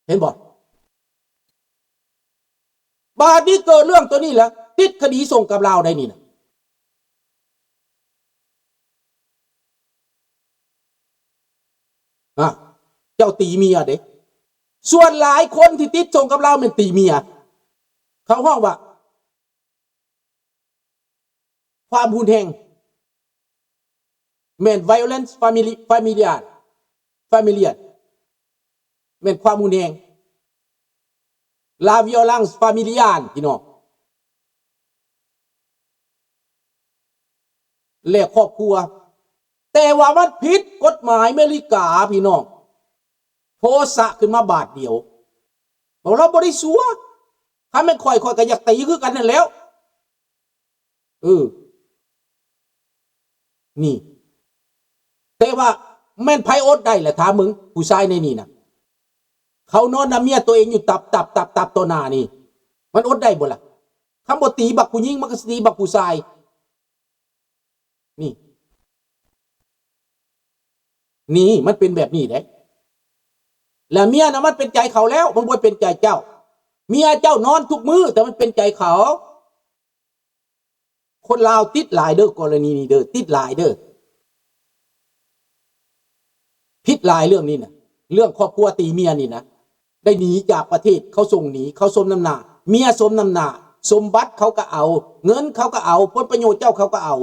ເຫັນບໍ່? ບາດນີ້ເກີດເລື່ອງໂຕນີ້ແຫຼະ ຕິດຄະດີສົ່ງກັບລາວໄດ້ນີ້ນະ. ອາ ເຈົ້າຕີເມຍເດ້. ສ່ວນຫຼາຍຄົນທີ່ຕິດສົ່ງກັບລາວແມ່ນຕີເມຍ. ເຂົາຮ້ອງວ່າ ຄວາມຮຸນແຮງ ແມ່ນ violence famili-, familiar familiar ແມ່ນຄວາມຮຸນແຮງ la violence familiale ພີ່ນ້ອງ ແລະ ຄອບຄົວ. ແຕ່ວ່າມັນຜິດກົດໝາຍເມລິກາ ພີ່ນ້ອງ. ໂທສະຂຶ້ນມາບາດດຽວ ບອກລາວບໍ່ໄດ້ຊົ່ວ. ຄັນແມ່ນຂ້ອຍ ຂ້ອຍກໍຢາກຕີຄືກັນນັ້ນແຫຼ້ວ. ເອີ ນີ້ ແຕ່ວ່າແມ່ນໃຜອົດໄດ້ລະ ຖາມເບິ່ງ ຜູ້ຊາຍໃນນີ້ນະ ເຂົານອນນຳເມຍຕົວເອງຢູ່ຕັບໆໆໆຕໍ່ໜ້ານີ້ ມັນອົດໄດ້ບໍ່ລະ? ຄັນບໍ່ຕີບັກຜູ້ຍິງ ມັນກໍຊິຕີບັກຜູ້ຊາຍ. ນີ້ ນີ້ ມັນເປັນແບບນີ້ເດ້. ແລະ ເມຍນະ ມັນເປັນໃຈເຂົາແລ້ວ ມັນບໍ່ເປັນໃຈເຈົ້າ. ເມຍເຈົ້ານອນທຸກມື້ ແຕ່ມັນເປັນໃຈເຂົາ. ຄົນລາວຕິດຫຼາຍເດີ້ ກໍລະນີນີ້ເດີ້ ຕິດຫຼາຍເດີ້. ຜິດຫຼາຍເລື່ອງນີ້ນະ ເລື່ອງຄອບຄົວຕີເມຍນີ້ນະ. ໄດ້ໜີຈາກປະເທດ ເຂົາສົ່ງໜີ ເຂົາສົມນ້ຳໜ້າ ເມຍສົມນ້ຳໜ້າ. ສົມບັດເຂົາກໍເອົາ ເງິນເຂົາກໍເອົາ ຜົນປະໂຫຍດເຈົ້າເຂົາກໍເອົາ.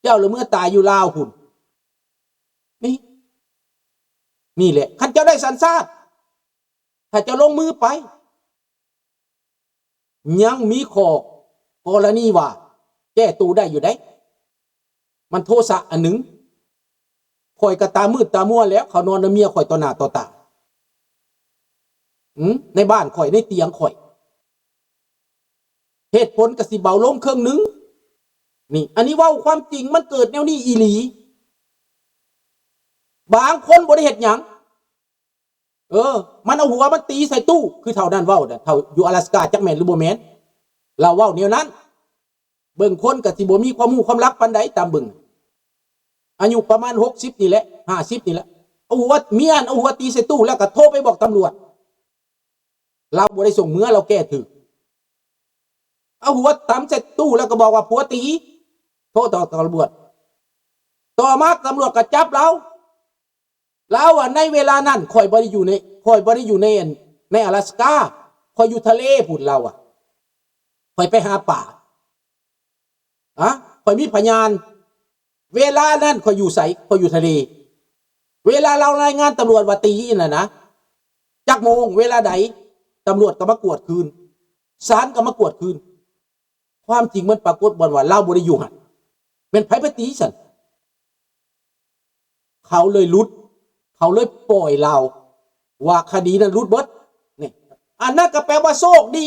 ເຈົ້າລະເມືອຕາຍຢູ່ລາວພຸ້ນ. ນີ້ ນີ້ແຫຼະ ຄັນເຈົ້າໄດ້ສັນຊາດ ຖ້າເຈົ້າລົງມືໄປ ຍັງມີຂໍ້ກໍລະນີວ່າແກ້ໂຕໄດ້ຢູ່ເດ້. ມັນໂທສະອັນໜຶ່ງ. ຂ້ອຍກໍຕາມືດຕາມົວແລ້ວ ເຂົານອນນຳເມຍຂ້ອຍຕໍ່ໜ້າຕໍ່ຕາ ອືມ ໃນບ້ານຂ້ອຍ ໃນຕຽງຂ້ອຍ ເຫດຜົນກໍຊິເບົາລົງເຄິ່ງໜຶ່ງ. ນີ້ ອັນນີ້ເວົ້າຄວາມຈິງ ມັນເກີດແນວນີ້ອີ່ຫຼີ. ບາງຄົນບໍ່ໄດ້ເຮັດຫຍັງ ເອີ ມັນເອົາຫົວມັນຕີໃສ່ຕູ້ ຄືເຖົ້ານັ້ນເວົ້ານະ ເຖົ້າຢູ່ອາລາສກາ ຈັກແມ່ນຫຼືບໍ່ແມ່ນ ລາວເວົ້າແນວນັ້ນ. ເບິ່ງຄົນກໍຊິບໍ່ມີຄວາມຮູ້ຄວາມລັບປານໃດ ຕາມເບິ່ງ ອາຍຸປະມານຫົກສິບນີ້ແຫຼະ ຫ້າສິບນີ້ແຫຼະ. ເອົາຫົວ ເມຍນ ເອົາຫົວຕີໃສ່ຕູ້ ແລ້ວກໍໂທໄປບອກຕຳຫຼວດ. ລາວບໍ່ໄດ້ສົ່ງເມືອ ລາວແກ້ຖືກ. ເອົາຫົວຕຳໃສ່ຕູ້ ແລ້ວກໍບອກວ່າຜົວຕີ ໂທຕໍ່ຕຳຫຼວດ. ຕໍ່ມາຕຳຫຼວດກໍຈັບລາວ. ລາວວ່າ ໃນເວລານັ້ນຂ້ອຍບໍ່ໄດ້ຢູ່ໃນ ຂ້ອຍບໍ່ໄດ້ຢູ່ໃນອັນ ໃນອາລາສກາ ຂ້ອຍຢູ່ທະເລພຸ້ນ ລາວວ່າ ຂ້ອຍໄປຫາປາ ອະ ຂ້ອຍມີພະຍານ ເວລານັ້ນຂ້ອຍຢູ່ໃສ? ຂ້ອຍຢູ່ທະເລ. ເວລາລາວລາຍງານຕຳຫຼວດວ່າຕີນັ້ນນະ ຈັກໂມງ ເວລາໃດ ຕຳຫຼວດກໍມາກວດຄືນ ສານກໍມາກວດຄືນ. ຄວາມຈິງມັນປາກົດບ່ອນວ່າລາວບໍ່ໄດ້ຢູ່ຫັ້ນ ແມ່ນໃຜໄປຕີຊັ້ນ? ເຂົາເລີຍຫຼຸດ ເຂົາເລີຍປ່ອຍລາວ ວ່າຄະດີນັ້ນຫຼຸດເບິດ. ນີ້ ອັນນັ້ນກໍແປວ່າໂຊກດີ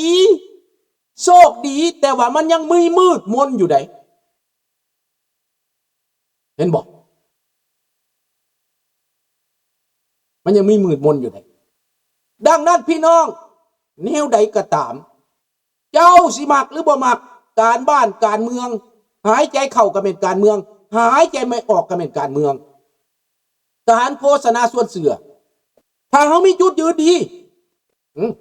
ໂຊກດີ ແຕ່ວ່າມັນຍັງມີມືດມົນຢູ່ໃດ໋. ເຫັນບໍ່? ມັນຍັງມີມືດມົນຢູ່ໃດ໋. ດັ່ງນັ້ນພີ່ນ້ອງ ແນວໃດກໍຕາມ ເຈົ້າຊິມັກຫຼືບໍ່ມັກ ການບ້ານການເມືອງ ຫາຍໃຈເຂົ້າກໍແມ່ນການເມືອງ ຫາຍໃຈໄມ່ອອກກໍແມ່ນການເມືອງ. ການໂຄສະນາຊວນເຊື່ອ ຖ້າເຮົາມີຈຸດຢືນດີ ອືມ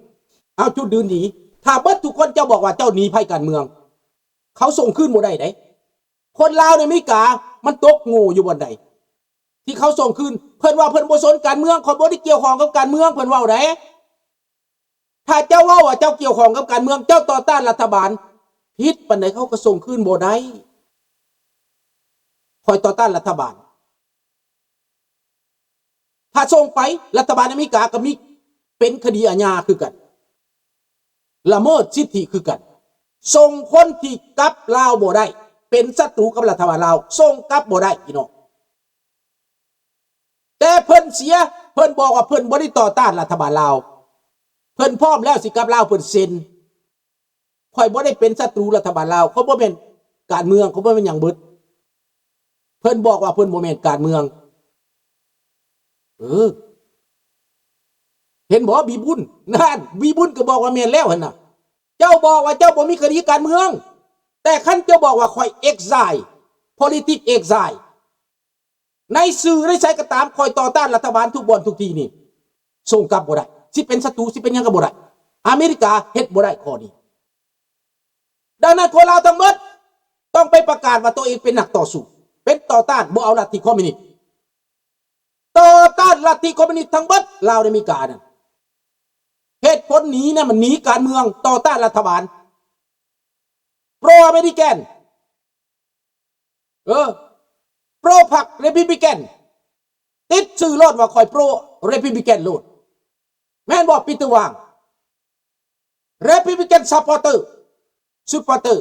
ເອົາຈຸດຢືນດີ ຖ້າເບິດທຸກຄົນເຈົ້າບອກວ່າເຈົ້າໜີໄພການເມືອງ ເຂົາສົ່ງຄືນບໍ່ໄດ້ເດ້. ຄົນລາວໃນອາເມລິກາ ມັນຕົກໂງ່ຢູ່ບ່ອນໃດ ທີ່ເຂົາສົ່ງຄືນ? ເພິ່ນວ່າເພິ່ນບໍ່ສົນການເມືອງ ຂ້ອຍບໍ່ໄດ້ກ່ຽວຂ້ອງກັບການເມືອງ ເພິ່ນເວົ້າໃດ. ຖ້າເຈົ້າເວົ້າວ່າເຈົ້າກ່ຽວຂ້ອງກັບການເມືອງ ເຈົ້າຕໍ່ຕ້ານລັດຖະບານ ຜິດປານໃດເຂົາກໍສົ່ງຄືນບໍ່ໄດ້. ຂ້ອຍຕໍ່ຕ້ານລັດຖະບານ. ຖ້າສົ່ງໄປ ລັດຖະບານອາເມລິກາກໍມີເປັນຄະດີອາຍາຄືກັນ ລະເມີດສິດທິຄືກັນ. ສົ່ງຄົນທີ່ກັບລາວບໍ່ໄດ້ ເປັນສັດຕູກັບລັດຖະບານລາວ ສົ່ງກັບບໍ່ໄດ້ພີ່ນ້ອງ. ແຕ່ເພິ່ນເສຍ ເພິ່ນບອກວ່າເພິ່ນບໍ່ໄດ້ຕໍ່ຕ້ານລັດຖະບານລາວ ເພິ່ນພ້ອມແລ້ວຊິກັບລາວ ເພິ່ນເຊັນ. ຂ້ອຍບໍ່ໄດ້ເປັນສັດຕູລັດຖະບານລາວ ຂ້ອຍບໍ່ແມ່ນການເມືອງ ຂ້ອຍບໍ່ແມ່ນຫຍັງເບິດ. ເພິ່ນບອກວ່າເພິ່ນບໍ່ແມ່ນການເມືອງ. ເອີ ເຫັນບໍ່ ບີບຸນ? ນັ້ນ ບີບຸນກໍບອກວ່າແມ່ນແລ້ວຫັ້ນນະ. ເຈົ້າບອກວ່າເຈົ້າບໍ່ມີຄະດີການເມືອງ ແຕ່ຄັນເຈົ້າບອກວ່າຂ້ອຍ exile politics exile ໃນສື່ໃນໃສກໍຕາມ ຂ້ອຍຕໍ່ຕ້ານລັດຖະບານທຸກບ່ອນທຸກທີ່ນີ້ ສົ່ງກັບບໍ່ໄດ້. ຊິເປັນສັດຕູ ຊິເປັນຫຍັງກໍບໍ່ໄດ້. ອາເມລິກາເຮັດບໍ່ໄດ້ຂໍ້ນີ້. ດັ່ງນັ້ນ ຄົນລາວທັງໝົດຕ້ອງໄປປະກາດວ່າຕົວເອງເປັນນັກຕໍ່ສູ້, ເປັນຕໍ່ຕ້ານ, ບໍ່ເອົາລັດທິຄອມມິວນິດ, ຕໍ່ຕ້ານລັດທິຄອມມິວນິດທັງໝົດ ລາວໃນອາເມລິການັ້ນ. ເຫດຜົນໜີນະ ມັນໜີການເມືອງ, ຕໍ່ຕ້ານລັດຖະບານ ໂປຣອາເມລິກັນ ເອີ ໂປຣພັກເຣພັບບລິກັນ, ຕິດຊື່ໂລດວ່າຂ້ອຍໂປຣເຣພັບບລິກັນໂລດ. ແມ່ນບໍ່ ປີເຕີ ວາງ? ເຣພັບບລິກັນ ຊັບພອດເຕີ ຊຸບພອດເຕີ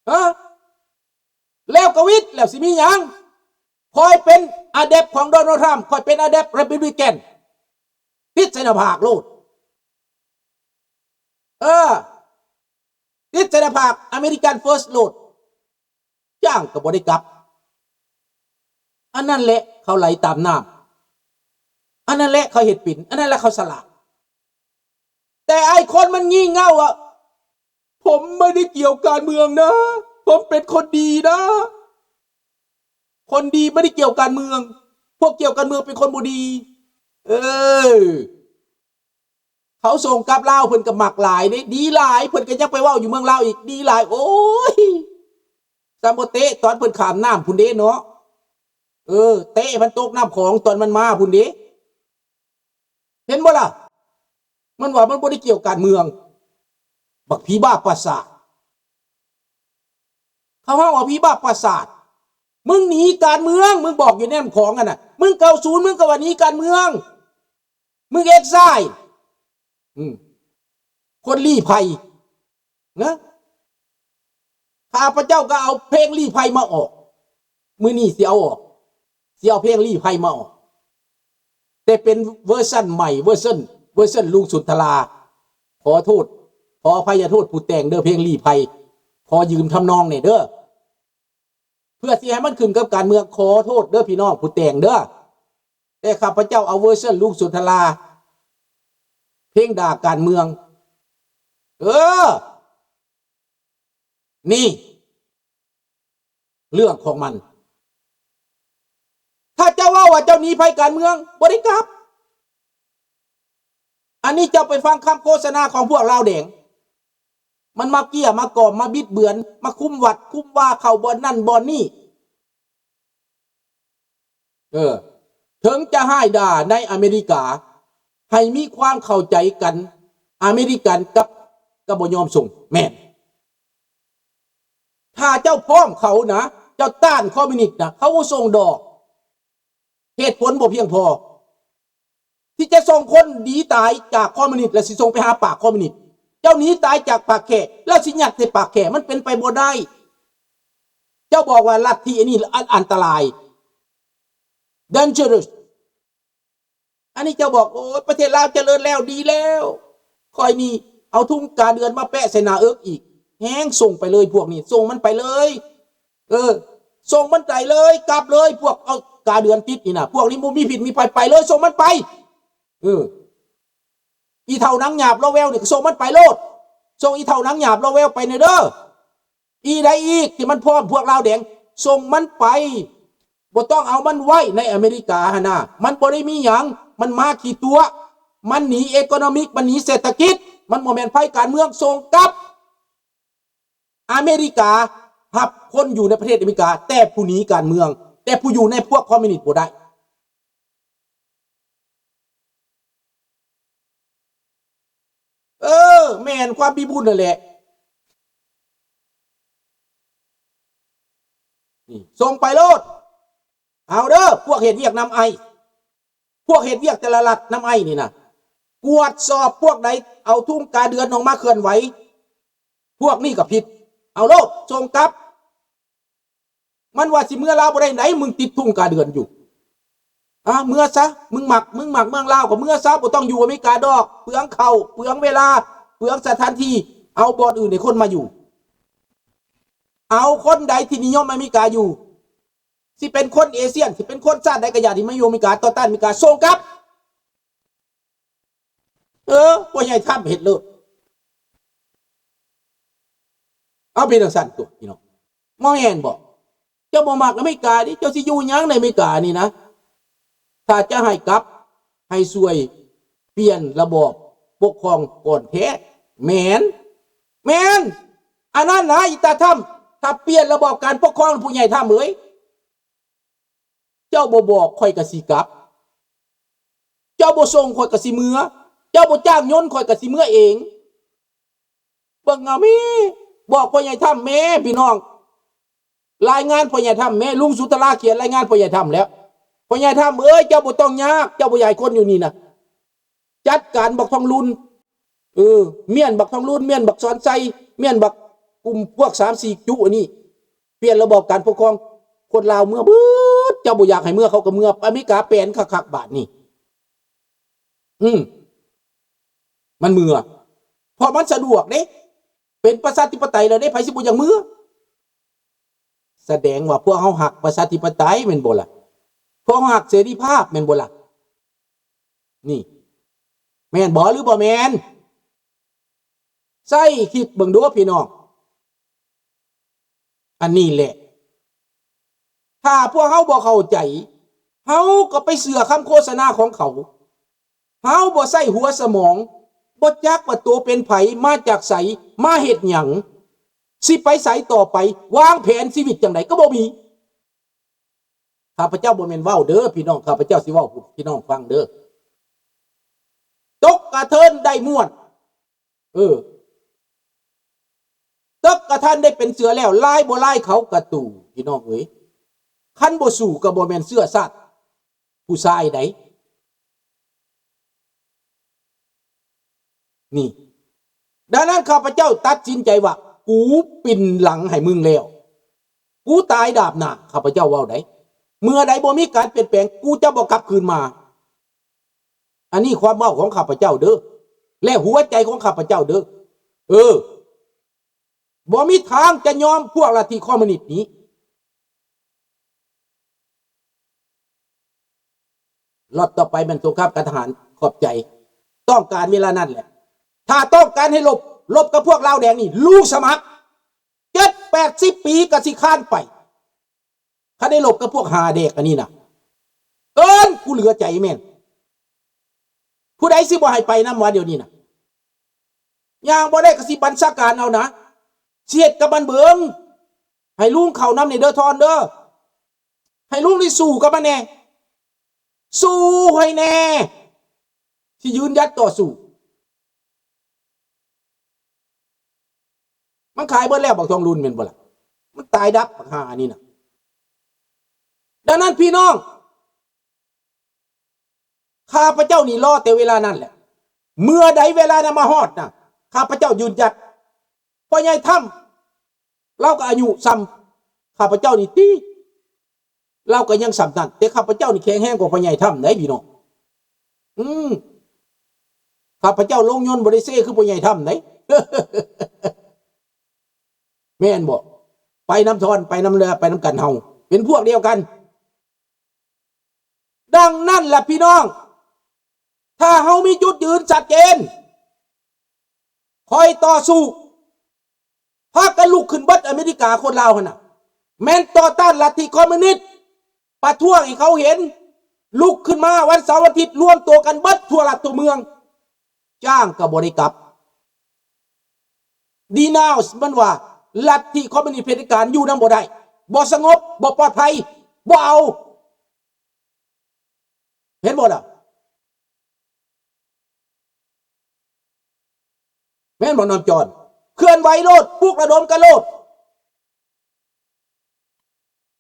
ຮະ? ແລ້ວກໍວິດ ແລ້ວຊິມີຫຍັງ? ຂ້ອຍເປັນອາແດັບຂອງໂດນັລທຣຳ, ຂ້ອຍເປັນອາແດັບເຣພັບບລິກັນ, ຕິດໃສ່ໜ້າຜາກໂລດ. ເອີ ຕິດໃສ່ໜ້າຜາກ ອາເມລິກັນເຟີສໂລດ, ຈ້າງກໍບໍ່ໄດ້ກັບ. ອັນນັ້ນແຫຼະເຂົາໄຫຼຕາມນ້ຳ, ອັນນັ້ນແຫຼະເຂົາເຮັດເປັນ, ອັນນັ້ນແຫຼະເຂົາສະຫຼາດ. ແຕ່ໄອ້ຄົນມັນງີ່ເຫງົ້າວ່າ ຜົມບໍ່ໄດ້ກ່ຽວການເມືອງນະ, ຜົມເປັນຄົນດີນະ. ຄົນດີບໍ່ໄດ້ກ່ຽວການເມືອງ, ພວກກ່ຽວການເມືອງເປັນຄົນບໍ່ດີ. ເອີ ເຂົາສົ່ງກັບລາວ ເພິ່ນກໍມັກຫຼາຍເດ້, ດີຫຼາຍ, ເພິ່ນກໍຍັງໄປເວົ້າຢູ່ເມືອງລາວອີກ, ດີຫຼາຍ. ໂອ້ຍ ຊ້ຳບໍ່ເຕະຕອນເພິ່ນຂ້າມນ້ຳພຸ້ນເດ້ເນາະ. ເອີ ເຕະໃຫ້ມັນຕົກນ້ຳຂອງຕອນມັນມາພຸ້ນເດ້. ເຫັນບໍ່ລະ? ມັນວ່າມັນບໍ່ໄດ້ກ່ຽວການເມືອງ. ບັກຜີບ້າປະສາດ. ເຂົາເວົ້າວ່າຜີບ້າປະສາດ. ມຶງໜີການເມືອງ, ມຶງບອກຢູ່ໃນນ້ຳຂອງຫັ້ນນະ. ມຶງເກົ້າສູນ ມຶງກໍວ່າໜີການເມືອງ. ມຶງເອັກຊາຍ. ອືມ. ຄົນລີ້ໄພ. ນະ ຂ້າພະເຈົ້າກໍເອົາເພງລີ້ໄພມາອອກ. ມື້ນີ້ຊິເອົາອອກ, ຊິເອົາເພງລີ້ໄພມາອອກ, ແຕ່ເປັນເວີຊັນໃໝ່, ເວີຊັນ, ເວີຊັນລຸງສຸນທະລາ. ຂໍໂທດ, ຂໍອະໄພຍະໂທດຜູ້ແຕ່ງເດີ, ເພງລີ້ໄພ. ຂໍຢືມທຳນອງແດ່ເດີ. ເພື່ອຊິໃຫ້ມັນຂຶ້ນກັບການເມືອງ, ຂໍໂທດເດີພີ່ນ້ອງຜູ້ແຕ່ງເດີ. ແຕ່ຂ້າພະເຈົ້າເອົາເວີຊັນລຸງສຸນທະລາ, ເພງດ່າການເມືອງ. ເອີ ນີ້ເລື່ອງຂອງມັນ. ຖ້າເຈົ້າເວົ້າວ່າເຈົ້າໜີໄພການເມືອງ, ບໍ່ໄດ້ກັບ. ອັນນີ້ເຈົ້າໄປຟັງຄຳໂຄສະນາຂອງພວກລາວແດງ. ມັນມາເກ້ຍມາກ່ອມ ມາບິດເບືອນ ມາຄຸມວັດຄຸມວາ ເຂົ້າບ່ອນນັ້ນບ່ອນນີ້. ເອີ ເຖິງຈະຮ້າຍດ່າໃນອາເມລິກາ ໃຫ້ມີຄວາມເຂົ້າໃຈກັນ, ອາເມລິກັນກັບ ກໍບໍ່ຍອມສົ່ງ. ແມ່ນ. ຖ້າເຈົ້າພ້ອມເຂົານະ, ເຈົ້າຕ້ານຄອມມິວນິດນະ, ເຂົາບໍ່ສົ່ງດອກ. ເຫດຜົນບໍ່ພຽງພໍ. ທີ່ຈະສົ່ງຄົນໜີຕາຍຈາກຄອມມິວນິດ ແລ້ວຊິສົ່ງໄປຫາປາກຄອມມິວນິດ. ເຈົ້າໜີຕາຍຈາກປາກແຂ້ ແລ້ວຊິຍັດໃສ່ປາກແຂ້ ມັນເປັນໄປບໍ່ໄດ້. ເຈົ້າບອກວ່າລັດທິອັນນີ້ອັນ ອັນຕະລາຍ dangerous. ອັນນີ້ເຈົ້າບອກ ໂອ້ຍ ປະເທດລາວຈະເລີນແລ້ວ ດີແລ້ວ. ຂ້ອຍນີ້ເອົາທຸງກາເດືອນມາແປະໃສ່ໜ້າເອິກອີກ ແຮງ. ສົ່ງໄປເລີຍພວກນີ້ ສົ່ງມັນໄປເລີຍ. ເອີ ສົ່ງມັນໄປເລີຍ ກັບເລີຍ. ພວກເອົາກາເດືອນຕິດນີ້ນະ ພວກນີ້ບໍ່ມີພິດມີໄພ ໄປເລີຍ ສົ່ງມັນໄປ. ເອີ ອີເຖົ້າໜັງຫຍາບລໍແວວນີ້ ກໍສົ່ງມັນໄປໂລດ. ສົ່ງອີເຖົ້າໜັງຫຍາບລໍແວວໄປແດ່ເດີ. ອີໃດອີກທີ່ມັນພ້ອມພວກລາວແດງ ສົ່ງມັນໄປ. ບໍ່ຕ້ອງເອົາມັນໄວ້ໃນອາເມລິກາຫັ້ນນະ. ມັນບໍ່ໄດ້ມີຫຍັງ. ມັນມາຂີ້ຕົວະ. ມັນໜີເອໂກໂນມິກ ມັນໜີເສດຖະກິດ. ມັນບໍ່ແມ່ນໄພການເມືອງ. ສົ່ງກັບ. ອາເມລິກາຮັບຄົນຢູ່ໃນປະເທດອາເມລິກາ ແຕ່ຜູ້ໜີການເມືອງ, ແຕ່ຜູ້ຢູ່ໃນພວກຄອມມິວນິດບໍ່ໄດ້. ເອີ ແມ່ນຄວາມມີບຸນນັ້ນແຫຼະ. ນີ້ ສົ່ງໄປໂລດ. ເອົາເດີ ພວກເຮັດວຽກນຳໄອ ພວກເຮັດວຽກແຕ່ລະລັດນຳໄອນີ້ນະ ກວດສອບພວກໃດເອົາທຸງກາເດືອນອອກມາເຄື່ອນໄຫວ ພວກນີ້ກໍຜິດ. ເອົາໂລດ ສົ່ງກັບ. ມັນວ່າຊິເມືອລາວບໍ່ໄດ້ໃດ ມຶງຕິດທຸງກາເດືອນຢູ່. ອາ ເມືອຊະ ມຶງມັກ ມຶງມັກເມືອງລາວກໍເມືອຊະ ບໍ່ຕ້ອງຢູ່ອາເມລິກາດອກ ເປືອງເຂົ້າ ເປືອງເວລາ ເປືອງສະຖານທີ່. ເອົາບ່ອນອື່ນໃຫ້ຄົນມາຢູ່. ເອົາຄົນໃດທີ່ນິຍົມອາເມລິກາຢູ່ ຊິເປັນຄົນເອຊຽນ ຊິເປັນຄົນຊາດໃດກໍຢ່າ ທີ່ມາຢູ່ອາເມລິກາ ຕໍ່ຕ້ານອາເມລິກາ ສົ່ງກັບ. ເອີ ພໍ່ໃຫຍ່ທຳເຮັດໂລດ. ເອົາ ເປັນຈັ່ງຊັ້ນຕົວະ ພີ່ນ້ອງ. ບໍ່ແມ່ນບໍ? ເຈົ້າບໍ່ມັກອາເມລິກາເດ ເຈົ້າຊິຢູ່ຫຍັງໃນອາເມລິການີ້ນະ? ຖ້າຈະໃຫ້ກັບ ໃຫ້ຊ່ວຍປ່ຽນລະບອບປົກຄອງກ່ອນແທ້. ແມ່ນ, ແມ່ນ. ອັນນັ້ນນະ ອີຕາທຳ, ຖ້າປ່ຽນລະບອບການປົກຄອງ, ຜູ້ໃຫຍ່ທຳເອີຍ, ເຈົ້າບໍ່ບອກ ຂ້ອຍກໍຊິກັບ, ເຈົ້າບໍ່ສົ່ງ ຂ້ອຍກໍຊິເມືອ, ເຈົ້າບໍ່ຈ້າງຍົນ ຂ້ອຍກໍຊິເມືອເອງ. ເບິ່ງເອົາແມ້, ບອກພໍ່ໃຫຍ່ທຳແມ້ ພີ່ນ້ອງ, ລາຍງານພໍ່ໃຫຍ່ທຳແມ້. ລຸງສຸດທະລາຂຽນລາຍງານພໍ່ໃຫຍ່ທຳແລ້ວ. ພໍ່ໃຫຍ່ທຳເອີຍ, ເຈົ້າບໍ່ຕ້ອງຍາກ, ເຈົ້າບໍ່ຢາກໃຫ້ຄົນຢູ່ນີ້ນະ ຈັດການບັກທອງລຸນ, ເອີ, ມ້ຽນບັກທອງລຸນ, ມ້ຽນບັກສອນໄຊ, ມ້ຽນບັກກຸ່ມພວກສາມສີ່ຈຸອັນນີ້, ປ່ຽນລະບອບການປົກຄອງ. ຄົນລາວເມືອເບິດ, ເຈົ້າບໍ່ຢາກໃຫ້ເມືອ ເຂົາກໍເມືອ. ອາເມລິກາແປນຄັກໆບາດນີ້. ອືມ, ມັນເມືອ ເພາະມັນສະດວກເດ້, ເປັນປະຊາທິປະໄຕແລ້ວເດ້, ໃຜຊິບໍ່ຢາກເມືອ? ສະແດງວ່າພວກເຮົາຮັກປະຊາທິປະໄຕແມ່ນບໍ່ລະ? ພວກເຮົາຮັກເສລີພາບແມ່ນບໍ່ລະ? ນີ້ ແມ່ນບໍ່ ຫຼື ບໍ່ແມ່ນ? ໃສ່ຄິດເບິ່ງດູພີ່ນ້ອງ. ອັນນີ້ແຫຼະ ຖ້າພວກເຮົາບໍ່ເຂົ້າໃຈ, ເຮົາກໍໄປເຊື່ອຄຳໂຄສະນາຂອງເຂົາ. ເຮົາບໍ່ໃຊ້ຫົວສະໝອງ, ບໍ່ຈັກວ່າໂຕເປັນໃຜ, ມາຈາກໃສ, ມາເຮັດຫຍັງ, ຊິໄປໃສຕໍ່ໄປ, ວາງແຜນຊີວິດຈັ່ງໃດກໍບໍ່ມີ. ຂ້າພະເຈົ້າບໍ່ແມ່ນເວົ້າເດີພີ່ນ້ອງ, ຂ້າພະເຈົ້າຊິເວົ້າໃຫ້ພີ່ນ້ອງຟັງເດີ. ຕົກກະເທີນໄດ້ມ່ວນ, ເອີ, ຕົກກະທັນໄດ້ເປັນເສືອແລ້ວ, ລາຍບໍ່ລາຍເຂົາກະຕູ. ພີ່ນ້ອງເອີຍ, ຄັນບໍ່ສູ້ກໍບໍ່ແມ່ນເຊື້ອຊາດ ຜູ້ຊາຍໃດ໋. ນີ້ ດັ່ງນັ້ນ ຂ້າພະເຈົ້າຕັດສິນໃຈວ່າ ກູປິ່ນຫຼັງໃຫ້ມຶງແລ້ວ, ກູຕາຍດາບໜ້າ, ຂ້າພະເຈົ້າເວົ້າໄດ໋. ເມື່ອໃດບໍ່ມີການປ່ຽນແປງ, ກູຈະບໍ່ກັບຄືນມາ. ອັນນີ້ຄວາມເວົ້າຂອງຂ້າພະເຈົ້າເດີ ແລະ ຫົວໃຈຂອງຂ້າພະເຈົ້າເດີ. ເອີ. ບໍ່ມີທາງຈະຍອມພວກລັດທິຄອມມູນິດນີ້. ລັອດຕໍ່ໄປແມ່ນສົງຄາມການທະຫານ. ຂອບໃຈ. ຕ້ອງການເວລານັ້ນແຫຼະ. ຖ້າຕ້ອງການໃຫ້ລົບ, ລົບກັບພວກລາວແດງນີ້, ລຸງສະໝັກ ເຈັດແປດສິບປີກໍຊິຄານໄປ. ຄັນໄດ້ລົບກັບພວກຫາແດກອັນນີ້ນະ ເກີນ ກູເຫຼືອໃຈແມ່ນ. ຜູ້ໃດຊິບໍ່ໃຫ້ໄປນຳວະ ດຽວນີ້ນະ? ຍ່າງບໍ່ໄດ້ກໍຊິບັນຊາການເອົານະ, ຊິເຮັດກັບມັນເບິ່ງ. ໃຫ້ລຸງເຂົ້ານຳນີ້ເດີ ທ່ອນເດີ, ໃຫ້ລຸງໄດ້ສູ້ກັບມັນແດ່, ສູ້ໃຫ້ແດ່, ຊິຢືນຢັດຕໍ່ສູ້. ມັນຂາຍເບິດແລ້ວ ບັກທອງລຸນ ແມ່ນບໍ່ລະ? ມັນຕາຍດັບ ບັກຫ່າອັນນີ້ນະ. ດັ່ງນັ້ນ ພີ່ນ້ອງ, ຂ້າພະເຈົ້ານີ້ລໍແຕ່ເວລານັ້ນແຫຼະ. ເມື່ອໃດເວລານັ້ນມາຮອດນະ, ຂ້າພະເຈົ້າຢືນຢັດ. ພໍ່ໃຫຍ່ທຳ ລາວກໍອາຍຸສ່ຳຂ້າພະເຈົ້ານີ້ຕິ, ລາວກໍຍັງສ່ຳນັ້ນ, ແຕ່ຂ້າພະເຈົ້ານີ້ແຂງແຮງກວ່າພໍ່ໃຫຍ່ທຳໄດ໋ ພີ່ນ້ອງ. ອືມ, ຂ້າພະເຈົ້າລົງຍົນບໍ່ໄດ້ເຊຄືພໍ່ໃຫຍ່ທຳໄດ໋. ແມ່ນບໍ່? ໄປນຳທ່ອນ, ໄປນຳເຮືອ, ໄປນຳກັນເຮົາ, ເປັນພວກດຽວກັນ. ດັ່ງນັ້ນລະພີ່ນ້ອງ, ຖ້າເຮົາມີຈຸດຢືນຊັດເຈນ, ຂ້ອຍຕໍ່ສູ້, ພາກັນລຸກຂຶ້ນເບິດອາເມລິກາ, ຄົນລາວຫັ້ນນະ, ແມ່ນຕໍ່ຕ້ານລັດທິຄອມມູນິດ, ປະທ້ວງໃຫ້ເຂົາເຫັນ, ລຸກຂຶ້ນມາວັນເສົາວັນອາທິດ, ລວມໂຕກັນເບິດທົ່ວລັດທົ່ວເມືອງ, ຈ້າງກໍບໍ່ໄດ້ກັບ. Denounce ມັນວ່າລັດທິຄອມມູນິດເຜດັດການຢູ່ນຳບໍ່ໄດ້, ບໍ່ສະຫງົບ, ບໍ່ປອດໄພ, ບໍ່ເອົາ. ເຫັນບໍ່ລະ? ແມ່ນບໍ່ນ້ອງຈອນ? ເຄື່ອນໄຫວໂລດ, ປຸກລະດົມກັນໂລດ.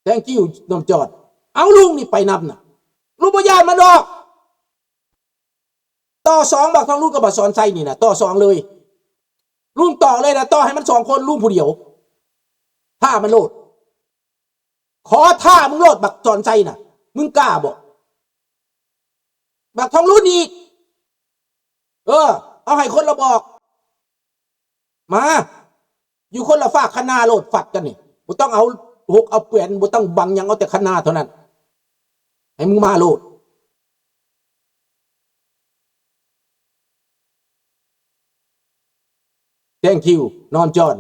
Thank you ນ້ອງຈອນ. ເອົາລຸງນີ້ໄປນຳນະ, ລຸງບໍ່ຢ້ານມັນດອກ. ຕໍ່ສອງ ບັກທອງລຸນກັບບັກສອນໄຊນີ້ນະ, ຕໍ່ສອງເລີຍ. ລຸງຕໍ່ເລີຍນະ, ຕໍ່ໃຫ້ມັນສອງຄົນ, ລຸງຜູ້ດຽວ. ທ້າມັນໂລດ. ຂໍທ້າມຶງໂລດ ບັກສອນໄຊນະ, ມຶງກ້າບໍ່? ບັກທອງລຸນອີກ. ເອີ, ເອົາໃຫ້ຄົນລະບອກ. ມາ, ຢູ່ຄົນລະຟາກຄັນນາໂລດ, ຟັດກັນນີ້. ບໍ່ຕ້ອງເອົາຫົກເອົາແປນ, ບໍ່ຕ້ອງບັງຫຍັງ, ເອົາແຕ່ຄັນນາເທົ່ານັ້ນ. ໃຫ້ມຶງມາໂລດ. Thank you ນ້ອງຈອນ.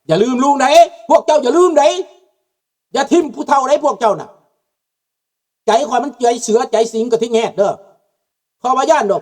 ຢ່າລືມລຸງໃດ, ພວກເຈົ້າຢ່າລືມໃດ. ຢ່າຖິ້ມຜູ້ເຖົ້າໃດພວກເຈົ້ານະ. ໃຈຂ້ອຍມັນໃຈເສືອໃຈສິງກະທິງແຮດເດີ. ຂ້ອຍບໍ່ຢ້ານດອກ